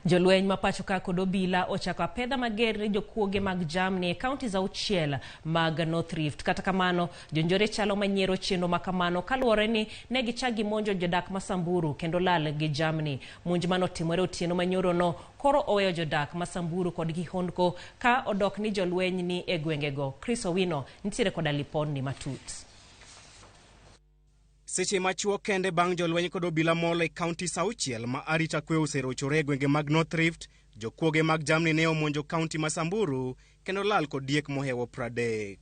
Jolweny ma pacho ka kod obila ochako apedha mager ne jokuoge mag jamni e counties auchiel mag North Rift. Kata kamano, jonjore chalo manyiero chenro ma kamano kaluwore ni ne gichak gimonjo jodak ma Samburu kendo lal gi jamni. Monj manotimore otieno manyorono koro oweyo jodak ma Samburu kod kihondko ka odok ni jolweny ni e gwengego. Chris Owino nitiere koda lipodni matut. Seche machuok kende bang' jolweny kod obila molo e counties auchiel ma arita kwe oserochore e gwenge mag North Rift, jokuoge mag jamni ne omonjo kaunti ma Samburu kendo lal kod diek mohewo 30.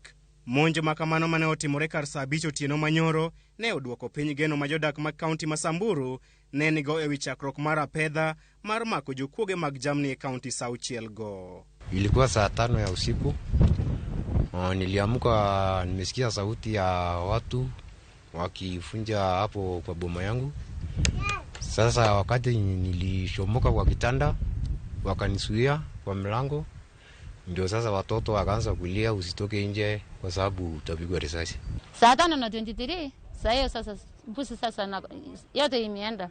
Monj ma kamano mane otimore kar saa 5 otieno manyoro ne oduoko piny geno ma jodak mag kaunti ma Samburu ne nigo ewi chakruok mar apedha mar mako jokuoge mag jamni e counties auchiel go. Ilikuwa saa 5 ya usiku. Niliamka nimesikia sauti ya watu wakifunja hapo kwa boma yangu. Sasa wakati nilishomoka kwa kitanda wakanisuia kwa mlango, ndio sasa watoto wakaanza kulia, usitoke nje kwa sababu utapigwa risasi. Saa 5 na 23, saa hiyo sasa mbuzi sasa na, yote imeenda.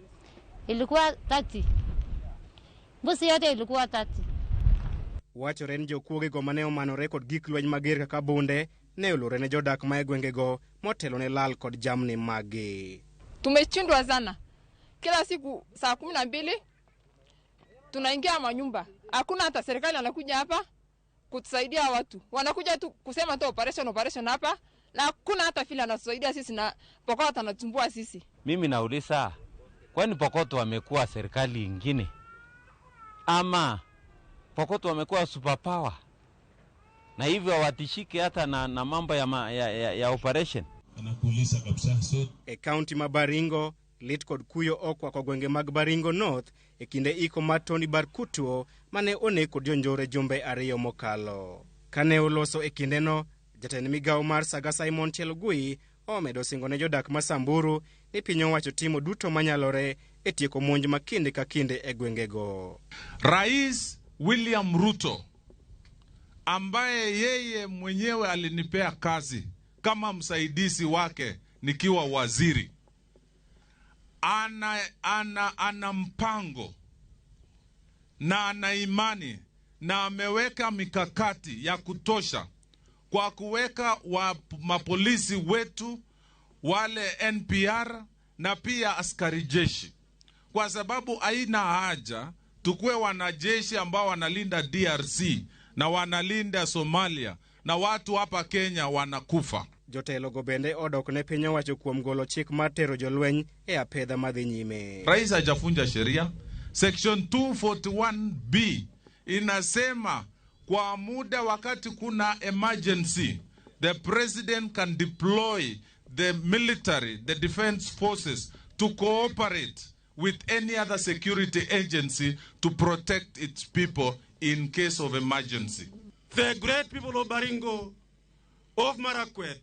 Ilikuwa 30. Mbuzi yote ilikuwa 30. Wachore ni jokuoge go mane omanore kod gik lweny mager kaka bunde ne olore ne jodak ma e gwengego motelo ne lal kod jamni maggi. Tumeshindwa sana. Kila siku saa 12 tunaingia manyumba. Hakuna hata serikali anakuja hapa kutusaidia watu. Wanakuja tu kusema tu operation operation hapa na hakuna hata vile anatusaidia sisi na Pokot anatumbua sisi. Mimi nauliza, kwani Pokot wamekuwa serikali ingine? Ama Pokot wamekuwa superpower? Na hivyo hawatishiki hata na mambo ya operation. Anakuuliza kabisa. So e county ma Baringo, lit kod kuyo okwa kwa gwenge mag Baringo North e kinde iko mar Tony Barkutuo mane oneg kod jonjore jumbe 2 mokalo. Kane oloso e kindeno, jatend migawo mar Saga Simon Chelugui omedo singo ne jodak ma Samburu ni piny owacho timo duto manyalore e tieko monj ma kinde ka kinde e gwengego. Rais William Ruto ambaye yeye mwenyewe alinipea kazi kama msaidizi wake nikiwa waziri, ana mpango na ana imani na ameweka mikakati ya kutosha kwa kuweka mapolisi wetu wale NPR na pia askari jeshi, kwa sababu haina haja tukue wanajeshi ambao wanalinda DRC na wanalinda Somalia na watu hapa Kenya wanakufa. Jotelo go bende odok ne piny owacho kuom golo chik mar tero jolweny e apedha madhi nyime. Rais hajafunja sheria. Section 241B inasema kwa muda wakati kuna emergency, the president can deploy the military, the defense forces to cooperate with any other security agency to protect its people in case of emergency. The great people of Baringo, of Marakwet,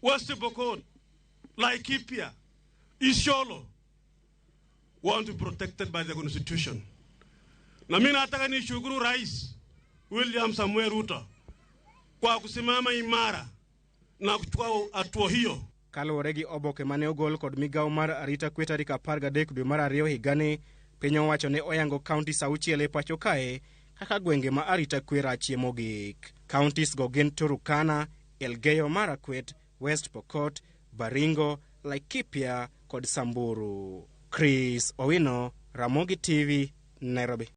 West Pokot, Laikipia, Isiolo want to be protected by the Constitution. Na mimi nataka nishukuru Rais William Samuel Ruto kwa kusimama imara na kuchukua hatua hiyo. Kaluwore gi oboke mane ogol kod migawo mar arita kwe tarik 13 dwe mar 2 higani, piny owacho ne oyango counties 6 e pacho kae kaka gwenge ma arita kwe rachie mogik. Counties go gin Turkana, Elgeyo Marakwet, West Pokot, Baringo, Laikipia kod Samburu. Chris Owino, Ramogi TV, Nairobi.